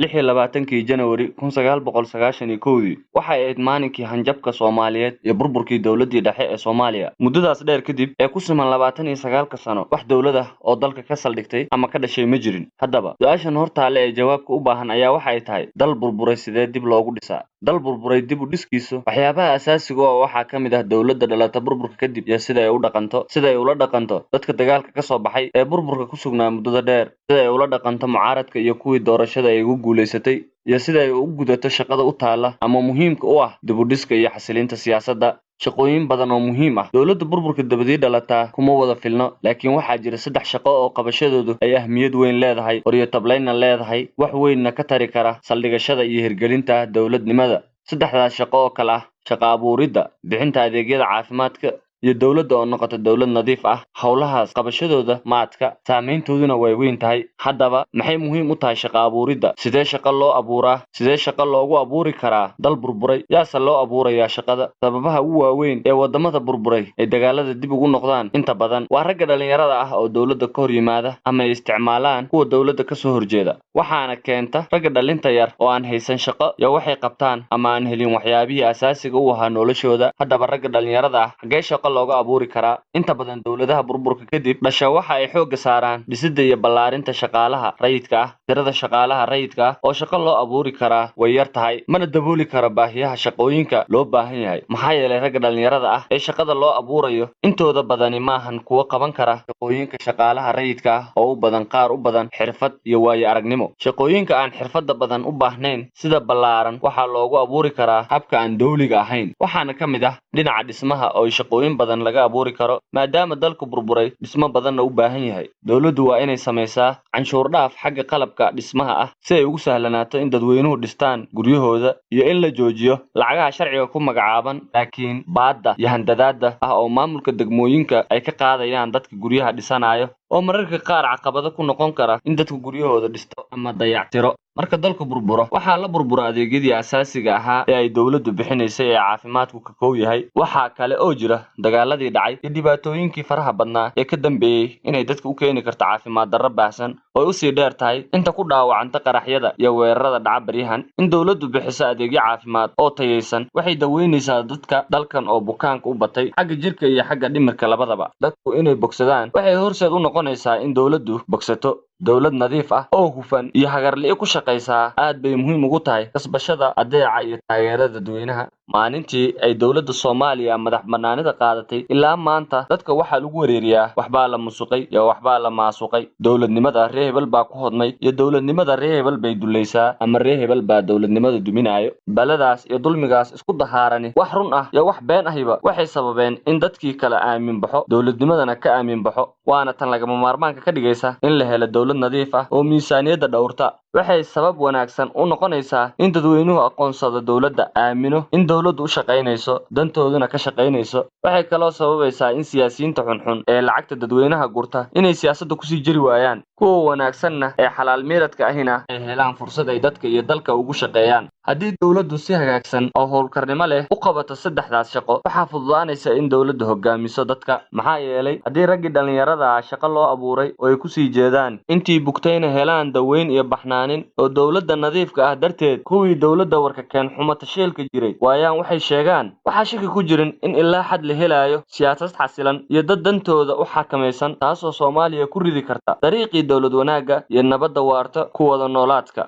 26-kii Janawari 1991-dii waxay ahayd maalinkii hanjabka Soomaaliyeed iyo burburkii dowladdii dhexe ee Soomaaliya. Muddadaas dheer kadib ee ku siman 29-ka sano, wax dowlad ah oo dalka ka saldhigtay ama ka dhashay ma jirin. Haddaba, su-aashan hortaale ee jawaabka u baahan ayaa waxa ay tahay: dal burburay sidee dib loogu dhisaa? Dal burburay dib u dhiskiisu waxyaabaha asaasiga oo waxaa ka mid ah dowladda dhalata burburka kadib iyo sida ay u dhaqanto, sida ay ula dhaqanto dadka dagaalka ka soo baxay ee burburka ku sugnaa muddada dheer, sida ay ula dhaqanto mucaaradka iyo kuwii doorashada ay ugu guulaysatay, iyo sida ay u gudato shaqada u taalla ama muhiimka u ah dib u dhiska iyo xasilinta siyaasadda. Shaqooyin badan oo muhiim ah dowladda burburka dabadii dhalataa kuma wada filno, laakiin waxaa jira saddex shaqo oo qabashadoodu ay ahmiyad weyn leedahay, horyo tablaynna leedahay, wax weynna ka tari kara saldhigashada iyo hirgelinta dowladnimada. Saddexdaas shaqo oo kale ah shaqo abuuridda, bixinta adeegyada caafimaadka iyo dowladda oo noqota dowlad nadiif ah. Howlahaas qabashadooda ma adka, saameyntooduna way weyn tahay. Haddaba, maxay muhiim u tahay shaqo abuuridda? Sidee shaqo loo abuuraa? Sidee shaqo loogu abuuri karaa dal burburay? Yaase loo abuurayaa shaqada? Sababaha ugu waaweyn ee wadamada burburay ay dagaalada dib ugu noqdaan inta badan waa ragga dhalinyarada ah oo dowladda ka hor yimaada ama ay isticmaalaan kuwa dowladda kasoo horjeeda. Waxaana keenta ragga dhalinta yar oo aan haysan shaqo iyo waxay qabtaan ama aan helin waxyaabihii asaasiga u ahaa noloshooda. Haddaba, ragga dhalinyarada ah xaggee shaqo looga abuuri karaa? Inta badan dowladaha burburka kadib dhasha waxa ay xoogga saaraan dhisidda iyo ballaarinta shaqaalaha rayidka ah. Tirada shaqaalaha rayidka ah oo shaqo loo abuuri karaa way yar tahay, mana dabooli karo baahiyaha shaqooyinka loo baahan yahay, maxaa yeelay ragga dhalinyarada ah ee shaqada loo abuurayo intooda badani maahan kuwo qaban kara shaqooyinka shaqaalaha rayidka ah oo u badan qaar u badan xirfad iyo waayo aragnimo. Shaqooyinka aan xirfadda badan u baahnayn sida ballaaran waxaa loogu abuuri karaa habka aan dowliga ahayn, waxaana ka mid ah dhinaca dhismaha oo shaqooyin badan laga abuuri karo, maadaama dalku burburay, dhismo badanna u baahan yahay. Dowladdu waa inay samaysaa canshuur dhaaf xagga qalabka dhismaha ah si ay ugu sahlanaato in dadweynuhu dhistaan guryahooda, iyo in la joojiyo lacagaha sharciga ku magacaaban laakiin baadda iyo handadaada ah oo maamulka degmooyinka ay ka qaadayaan dadka guryaha dhisanayo, oo mararka qaar caqabado ku noqon kara in dadku guryahooda dhisto ama dayactiro. Marka dalku burburo, waxaa la burbura adeegyadii asaasiga ahaa ee ay dowladdu bixinaysay ee caafimaadku ka kow yahay. Waxaa kale oo jira dagaaladii dhacay iyo dhibaatooyinkii faraha badnaa ee ka dambeeyey inay dadka u keeni karto caafimaad darro baahsan oo ay usii dheer tahay inta ku dhaawacanta qaraxyada iyo weerarada dhaca baryahan. In dowladdu bixiso adeegyo caafimaad oo tayaysan waxay daweynaysaa dadka dalkan oo bukaanka u batay xagga jirka iyo xagga dhimirka labadaba. Dadku inay bogsadaan waxay horseed u noqonaysaa in dowladdu bogsato. Dowlad nadiif ah oo hufan iyo hagarli'i ku shaqaysaa aad bay muhiim ugu tahay kasbashada adeeca iyo taageerada dadweynaha. Maalintii ay dowladda Soomaaliya madax bannaanida qaadatay ilaa maanta, dadka waxaa lagu wareeriyaa waxbaa la musuqay iyo waxbaa la maasuqay, dowladnimada ree hebel baa ku hodmay iyo dowladnimada ree hebel bay dulaysaa ama ree hebel baa dowladnimada duminaayo. Baladaas iyo dulmigaas isku dahaarani, wax run ah iyo wax been ahiba, waxay sababeen in dadkii kala aamin baxo, dowladnimadana ka aamin baxo. Waana tan lagama maarmaanka ka dhigaysa in la helo dowlad nadiif ah oo miisaaniyadda dhowrta. Waxay sabab wanaagsan u noqonaysaa in dadweynuhu aqoonsado dowladda, aamino in dowladdu u shaqaynayso, dantooduna ka shaqaynayso. Waxay kaloo sababaysaa in siyaasiyiinta xunxun ee lacagta dadweynaha gurta inay siyaasadda kusii jiri waayaan, kuwa wanaagsanna ee xalaal miiradka ahina ay helaan fursad ay dadka iyo dalka ugu shaqeeyaan. Haddii dowladdu si hagaagsan oo howlkarnimo leh u qabato saddexdaas shaqo, waxaa fududaanaysa in dowladdu hogaamiso dadka, maxaa yeelay haddii raggii dhallinyarada ah shaqo loo abuuray oo ay kusii jeedaan, intii bugtayna helaan daweyn iyo baxnaanin, oo dowladda nadiifka ah darteed kuwii dowladda warka keen xumo tashiilka jiray waayaan waxay sheegaan, waxaa shaki ku jirin in ilaa xad la helaayo siyaasad xasilan iyo dad dantooda u xakamaysan, taasoo Soomaaliya ku ridi karta dariiqii dowlad wanaagga iyo nabadda waarta ku wada noolaadka.